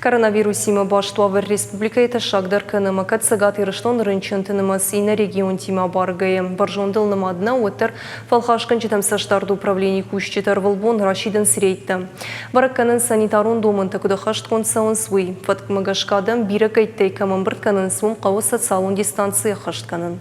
Коронавирусимӕ баст уавӕр республикӕйы тӕссагдӕр кӕны ӕмӕ кӕд Цӕгат Ирыстоны рынчынты нымӕц иннӕ регионтимӕ абаргӕйӕ бӕрзондыл нымад нӕу, уӕддӕр фӕлхасгӕнджытӕм цӕстдарды управленийы кусджытӕ ӕрвылбон расидынц рейдтӕ. Бӕрӕг кӕнынц санитарон домӕнтӕ куыд ӕххӕстгонд цӕуынц, уый. Фӕткмӕ гӕсгӕ адӕм бирӕ къӕйттӕй кӕм ӕмбырд кӕнынц, уым хъӕуы социалон дистанци ӕххӕст кӕнын.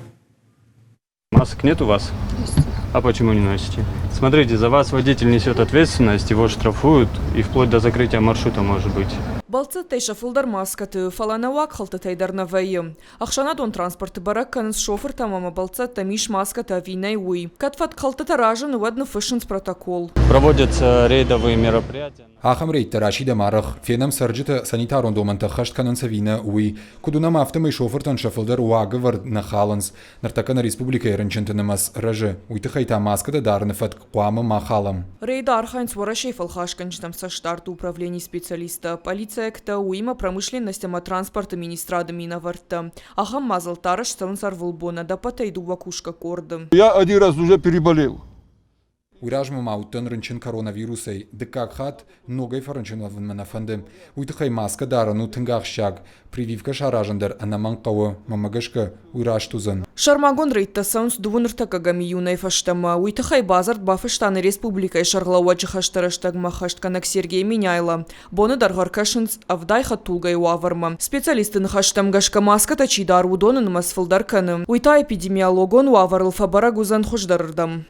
Масок нет у вас? Есть. А почему не носите? Смотрите, за вас водитель несет ответственность, его штрафуют и вплоть до закрытия маршрута может быть. Бӕлццӕттӕй сӕ фылдӕр маскӕты, фӕлӕ нӕуӕг хӕлтытӕй дӕр нӕ вӕййы. Ӕхсӕнадон транспорты бӕрӕг кӕнынц шофыртӕм ӕмӕ бӕлццӕттӕм ис маскӕтӕ ӕви нӕй, уый. Кӕд фӕткхӕлдтытӕ разыны, уӕд ныффыссынц протокол. Проводятся рейдовые мероприятия. Ахӕм рейдтӕ расидӕм арӕх, фенӕм цӕрджытӕ санитарон домӕнтӕ ӕххӕст кӕнынц ӕви нӕ, уый. Куыд уынӕм, афтӕмӕй шофыртӕн сӕ фылдӕр уагӕвӕрд нӕ халынц. Ныртӕккӕ нӕ республикӕйы рынчынты нымӕц рӕзы, уый тыххӕй та маскӕтӕ дарыны фӕтк хъуамӕ ма халӕм. Рейды архайынц Уӕрӕсейы фӕлхасгӕнджытӕм цӕстдарды управленийы специалисттӕ, пъӕлицӕйӕгтӕ, уыимӕ промышленность ӕмӕ транспорты министрады минӕвӕрттӕ. Ахӕм мадзӕлттӕ арӕзт цӕуынц ӕрвылбон ӕдӕппӕтӕй дыууӕ кусгӕ къорды. Я один раз уже переболел. Уый размӕ ма уыдтӕн рынчын коронавирусӕй. Дыккаг хатт ногӕй фӕрынчын уӕвын мӕ нӕ фӕнды. Уый тыххӕй маскӕ дарын у тынг ахсджиаг. Прививкӕ саразын дӕр ӕнӕмӕнг хъӕуы. Мӕнмӕ гӕсгӕ, уый раст уыдзӕн. Сӕрмагонд рейдтӕ цӕуынц дыууын ӕртӕккӕгӕм июнӕй фӕстӕмӕ. Уый тыххӕй бадзырд бафыста нӕ республикӕйы сӕргълӕууӕджы хӕсты рӕстӕгмӕ ӕххӕстгӕнӕг Сергей Меняйло. Боны дӕргъы ӕркӕсынц ӕвдай хӕдтулгӕйы уавӕрмӕ. Специалистты ныхӕстӕм гӕсгӕ маскӕтӕ чи дары, уыдоны нымӕц фылдӕр кӕны. Уый та эпидемиологон уавӕрыл фӕбӕрӕг уыдзӕн хуыздӕрырдӕм.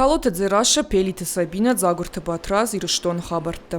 Калоты Дзерассӕ, Пелиты Сабинӕ, Дзагуырты Батрадз, Ирыстоны хабӕрттӕ.